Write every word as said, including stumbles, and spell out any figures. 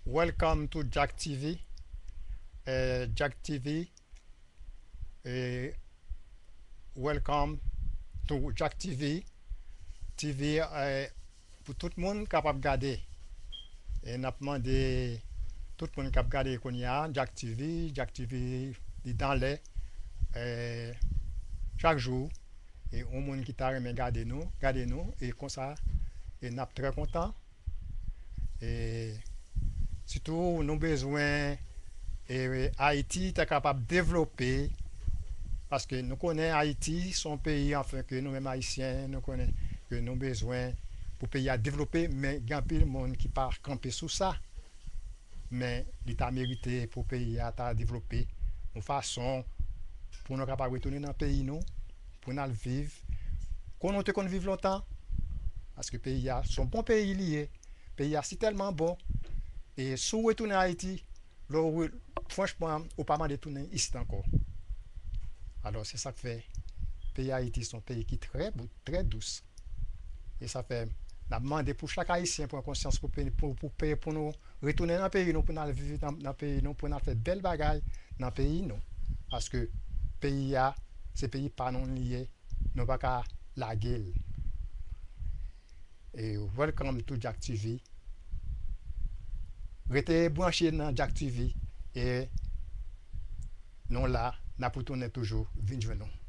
Welcome to Jack T V. Eh, Jack T V. Eh, welcome to Jack T V. T V, eh, pou tout moun kapab gade. E n ap mande tout moun k ap gade kounye a, Jack T V, Jack T V li anlè, eh, chak jou, e yon moun ki ta renmen gade nou, gade nou, e konsa, e n ap trè kontan. E sitou, nou bezwen, e, Ayiti ta kapab devlope, paske nou konnen Ayiti se yon peyi, anfen, ke nou menm Ayisyen, nou konnen ke nou bezwen pou peyi a devlope, men gen anpil moun ki pa kanpe sou sa. Men li ta merite pou peyi a ta devlope yon fason pou nou kapab retounen nan peyi nou, pou n al viv kon nou te konn viv lontan, paske peyi a se yon bon peyi li ye. Peyi a si tèlman bon, e si w retounen Ayiti, lè w re-, franchman, ou pa mande tounen isit ankò. Alò, se sa k fè peyi Ayiti se yon peyi ki trè bou-, trè dous. E sa fè, n ap mande pou chak Ayisyen pran konsyans pou pe-, pou, pou pe-, pou nou retounen nan peyi nou, pou n al viv nan, nan peyi nou, pou n al fè bèl bagay nan peyi nou. Paske peyi a, se peyi pa nou li ye, nou pa ka lage l. E welcome to Jack T V. Rete branche nan Jack T V e nou la, n ap retounen toujou vin jwenn nou.